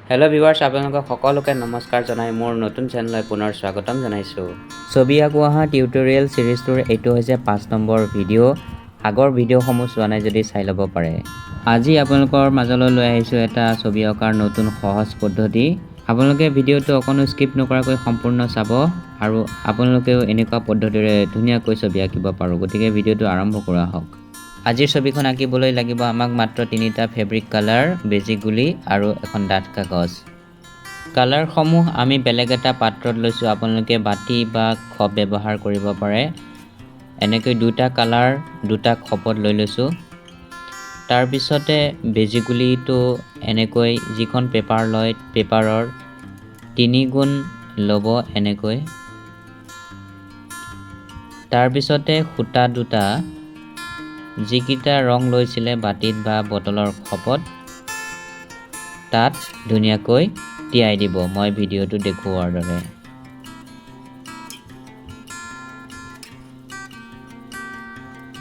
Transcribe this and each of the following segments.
Hello' viewers, আপোনালোকক সকলোকে নমস্কাৰ জনাই মোৰ নতুন চেনেললৈ পুনৰ স্বাগতম জনাইছোঁ। ছবি আঁকো আহা টিউটৰিয়েল ছিৰিজটোৰ এইটো হৈছে 5 নম্বৰ ভিডিঅ'। আগৰ ভিডিঅ'সমূহ চোৱা নাই যদি চাই ল'ব পাৰে। আজি আপোনালোকৰ মাজলৈ লৈ আহিছোঁ এটা ছবি অঁকাৰ নতুন সহজ পদ্ধতি। আপোনালোকে ভিডিঅ'টো অকণো স্কিপ নকৰাকৈ সম্পূৰ্ণ চাব আৰু আপোনালোকেও এনেকুৱা পদ্ধতিৰে ধুনীয়াকৈ ছবি আঁকিব পাৰোঁ। গতিকে ভিডিঅ'টো আৰম্ভ কৰা হওক। আজিৰ ছবিখন আঁকিবলৈ লাগিব আমাক মাত্ৰ তিনিটা ফেব্ৰিক কালাৰ, বেজী গুলি আৰু এখন ডাঠ কাগজ। কালাৰসমূহ আমি বেলেগ এটা পাত্ৰত লৈছোঁ, আপোনালোকে বাতি বা খপ ব্যৱহাৰ কৰিব পাৰে। এনেকৈ দুটা কালাৰ দুটা খপত লৈ লৈছোঁ। তাৰপিছতে বেজী গুলিটো এনেকৈ যিখন পেপাৰ লয় পেপাৰৰ তিনিগুণ ল'ব এনেকৈ। তাৰপিছতে সূতা দুটা যিকেইটা ৰং লৈছিলে বাতিত বা বটলৰ খপত তাত ধুনীয়াকৈ তিয়াই দিব, মই ভিডিঅ'টো দেখুওৱাৰ দৰে।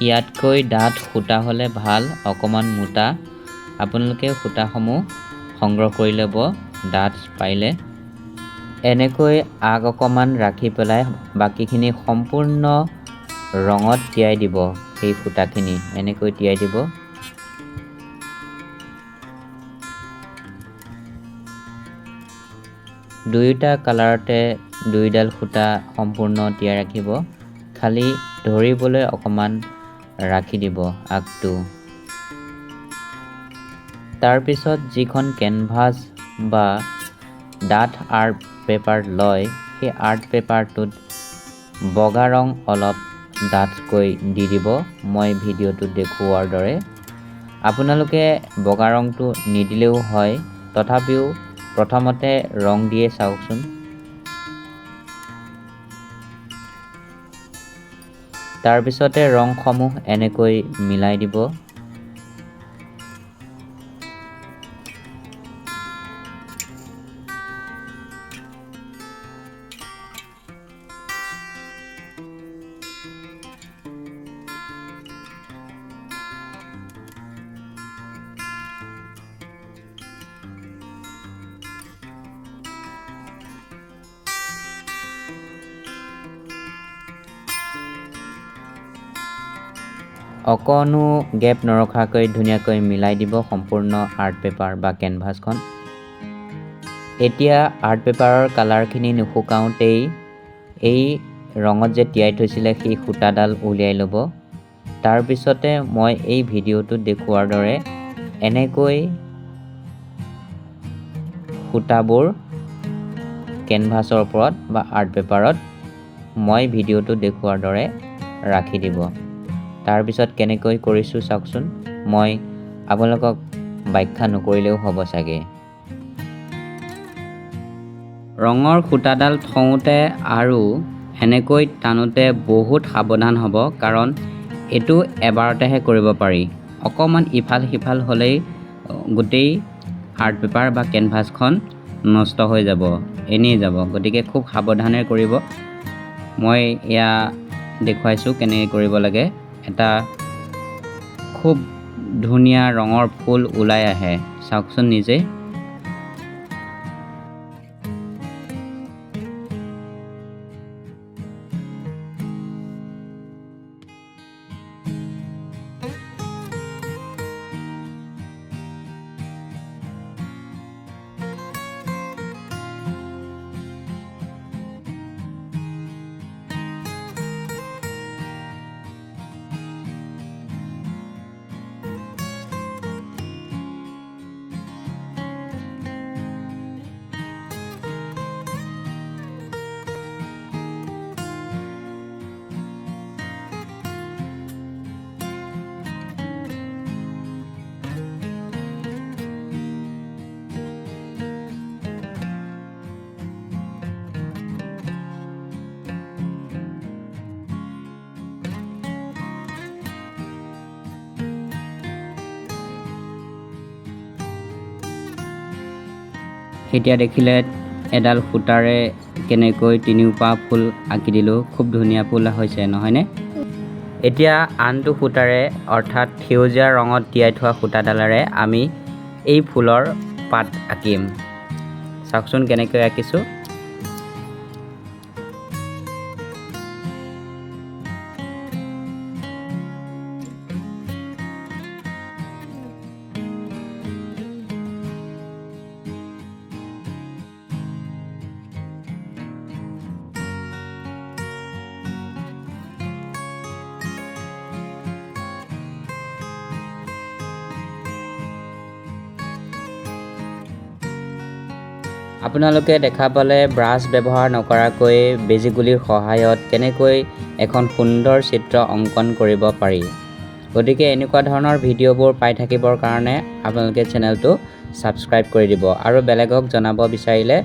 ইয়াতকৈ ডাঠ সূতা হ'লে ভাল, অকণমান মোটা। আপোনালোকে সূতাসমূহ সংগ্ৰহ কৰি ল'ব ডাঠ পাৰিলে। এনেকৈ আগ অকণমান ৰাখি পেলাই বাকীখিনি সম্পূৰ্ণ ৰঙত তিয়াই দিব। সেই সূতাখিনি এনেকৈ তিয়াই দিব। দুয়োটা কালাৰতে দুইডাল সূতা সম্পূৰ্ণ তিয়াই ৰাখিব, খালি ধৰিবলৈ অকণমান ৰাখি দিব আগটো। তাৰপিছত যিখন কেনভাছ বা ডাঠ আৰ্ট পেপাৰ লয় সেই আৰ্ট পেপাৰটোত বগা ৰং অলপ ডাঠকৈ দি দিব, মই ভিডিঅ'টোত দেখুওৱাৰ দৰে। আপোনালোকে বগা ৰংটো নিদিলেও হয়, তথাপিও প্ৰথমতে ৰং দিয়ে চাওকচোন। তাৰপিছতে ৰংসমূহ এনেকৈ মিলাই দিব। অকণো গেপ নৰখাকৈ ধুনীয়াকৈ মিলাই দিব সম্পূৰ্ণ আৰ্ট পেপাৰ বা কেনভাছখন। এতিয়া আৰ্ট পেপাৰৰ কালাৰখিনি নুশুকাওঁতেই এই ৰঙত যে তিয়াই থৈছিলে সেই সূতাডাল উলিয়াই ল'ব। তাৰপিছতে মই এই ভিডিঅ'টোত দেখুওৱাৰ দৰে এনেকৈ সূতাবোৰ কেনভাছৰ ওপৰত বা আৰ্ট পেপাৰত মই ভিডিঅ'টোত দেখুওৱাৰ দৰে ৰাখি দিব। তাৰপিছত কেনেকৈ কৰিছোঁ চাওকচোন, মই আপোনালোকক ব্যাখ্যা নকৰিলেও হ'ব চাগে। ৰঙৰ সূতাডাল থওঁতে আৰু এনেকৈ টানোতে বহুত সাৱধান হ'ব, কাৰণ এইটো এবাৰতেহে কৰিব পাৰি। অকণমান ইফাল সিফাল হ'লেই গোটেই আৰ্ট পেপাৰ বা কেনভাছখন নষ্ট হৈ যাব, এনেই যাব। গতিকে খুব সাৱধানে কৰিব। মই এয়া দেখুৱাইছোঁ কেনেকৈ কৰিব লাগে। এটা খুব ধুনীয়া ৰঙৰ ফুল ওলাই আহে, চাওকচোন নিজে। এতিয়া দেখিলে এডাল সূতাৰে কেনেকৈ তিনিওপাহ ফুল আঁকি দিলোঁ, খুব ধুনীয়া ফুল হৈছে নহয়নে? এতিয়া আনটো সূতাৰে অৰ্থাৎ সেউজীয়া ৰঙত তিয়াই থোৱা সূতাডালেৰে আমি এই ফুলৰ পাত আঁকিম। চাওকচোন কেনেকৈ আঁকিছোঁ। আপোনালোকে দেখা পালে ব্ৰাছ ব্যৱহাৰ নকৰাকৈ বেজীগুলিৰ সহায়ত কেনেকৈ এখন সুন্দৰ চিত্ৰ অংকন কৰিব পাৰি। গতিকে এনেকুৱা ধৰণৰ ভিডিঅ'বোৰ পাই থাকিবৰ কাৰণে আপোনালোকে চেনেলটো ছাবস্ক্ৰাইব কৰি দিব আৰু বেলেগক জনাব বিচাৰিলে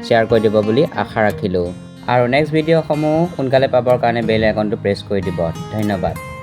শ্বেয়াৰ কৰি দিব বুলি আশা ৰাখিলোঁ। আৰু নেক্সট ভিডিঅ'সমূহ সোনকালে পাবৰ কাৰণে বেল আইকনটো প্ৰেছ কৰি দিব। ধন্যবাদ।